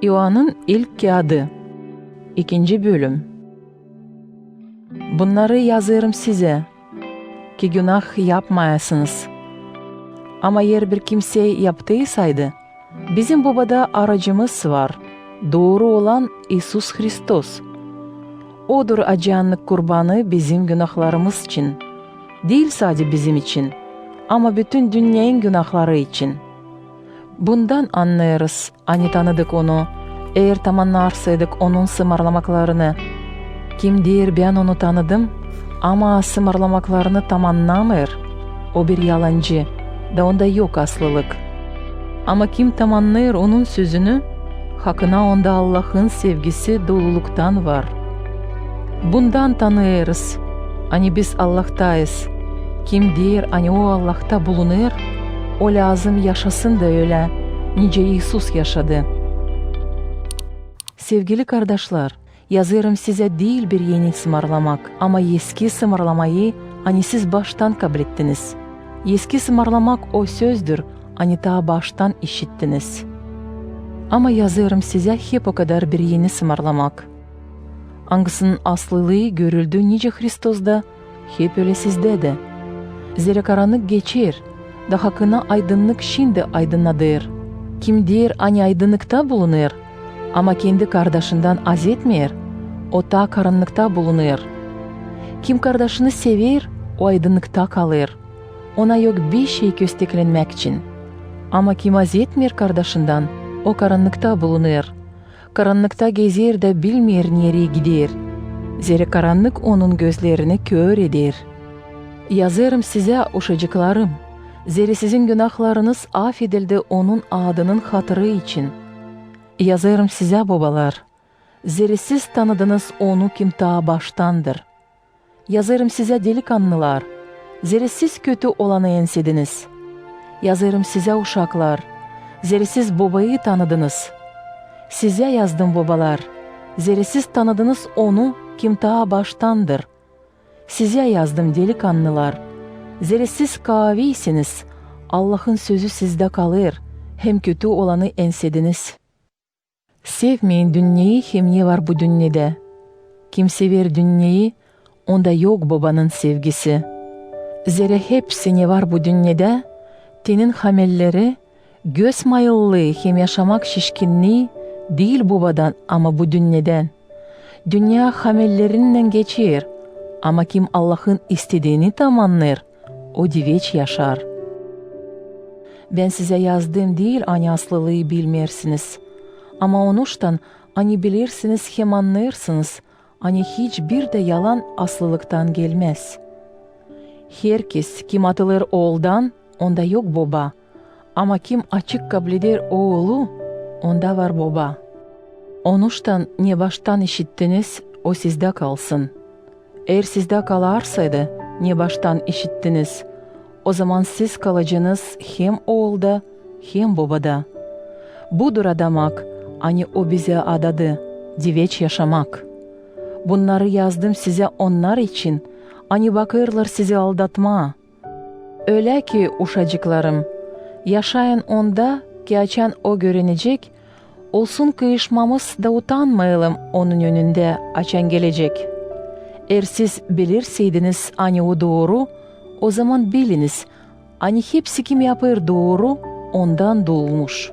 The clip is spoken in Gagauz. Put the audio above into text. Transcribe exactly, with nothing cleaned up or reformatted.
İoannın ilk kiyadı. İkinci bölüm. Bunnarı yazêrım sizä, ki günah yapmayasınız. Ama eer bir kimsey yaptıysaydı, bizim Bobada aracımız var, dooru olan İisus Hristos. Odur acıyannık kurbanı bizim günahlarımız için. Diil sade bizim için, ama bütün dünneyin günahları için. Bundan annêêrız, ani tanıdık Onu, eer tamannarsaydık Onun sımarlamaklarını. Kim deer: "Bän Onu tanıdım", ama sımarlamaklarını tamannamêêr, o bir yalancı, da onda yok aslılık. Ama kim tamannêêr Onun sözünü, hakına onda Allahın sevgisi doluluktan var. Bundan tanıyêrız, ani biz Allahtayız. Kim deer, ani o Allahta bulunêr, o lääzım yaşasın da ölä, nicä İisus yaşadı. Sevgili kardaşlar, yazêrım sizä diil bir eni sımarlamak, ama eski sımarlamayı, ani siz baştan kablettiniz. Eski sımarlamak o sözdür, ani taa baştan işittiniz. Ama yazêrım sizä hep okadar bir eni sımarlamak, angısının aslılıı görüldü nicä Hristosda, hep ölä sizdä dä. Zerä karannık geçer, da hakına aydınnık şindi aydınnadêr. Kim deer, ani aydınnıkta bulunêr, ama kendi kardaşından azetmeer, o taa karannıkta bulunêr. Kim kardaşını sever, o aydınnıkta kalêr. Ona yok bişey kösteklenmäk için. Ama kim azetmeer kardaşından, o karannıkta bulunêr. Karannıkta gezer da bilmeer, nereyi gider. Zerä karannık onun gözlerini kör eder. Yazêrım sizä, uşacıklarım, zerä sizin günahlarınız afedildi Onun adının hatırı için. Yazêrım sizä, bobalar, zerä siz tanıdınız Onu, kim taa baştandır. Yazêrım sizä, delikannılar, zerä siz kötü olanı ensediniz. Yazêrım sizä, uşaklar, zerä siz Bobayı tanıdınız. Sizä yazdım, bobalar, zerä siz tanıdınız Onu, kim taa baştandır. Sizä yazdım, delikannılar, zerä siz kaaviysiniz, Allahın sözü sizdä kalêr, hem kötü olanı ensediniz. Sevmeyin dünneyi hem ne var bu dünnedä. Kim sever dünneyi, onda yok Bobanın sevgisi. Zerä hepsi, ne var bu dünnedä, tenin hamelleri, göz mayıllıı hem yaşamak şişkinnii diil Bobadan, ama bu dünnedän. Dünnä hamellerinnän geçer, ama kim Allahın istediini tamannêêr, o diveç yaşar. Bän sizä yazdım diil, ani aslılıı bilmeersiniz, ama onuştan, ani bilersiniz hem annêêrsınız, ani hiç bir dä yalan aslılıktan gelmäz. Herkez, kim atılêr Ooldan, onda yok Boba, ama kim açık kableder Oolu, onda var Boba. Onuştan ne baştan işittiniz, o sizdä kalsın. Eer sizdä kalarsaydı, ne baştan işittiniz, ozaman siz kalacınız hem Oolda, hem Bobada. Budur adamak, ani O bizä adadı, diveç yaşamak. Bunnarı yazdım sizä onnar için, ani bakêrlar sizi aldatmaa. Ölä ki, uşacıklarım, yaşayın Onda, ki açan O görünecek, olsun kıyışmamız da utanmayalım Onun önündä, açan gelecek. Eer siz bilirseydiniz, ani O dooru, ozaman biliniz, ani hepsi, kim yapêr dooru, Ondan duulmuş.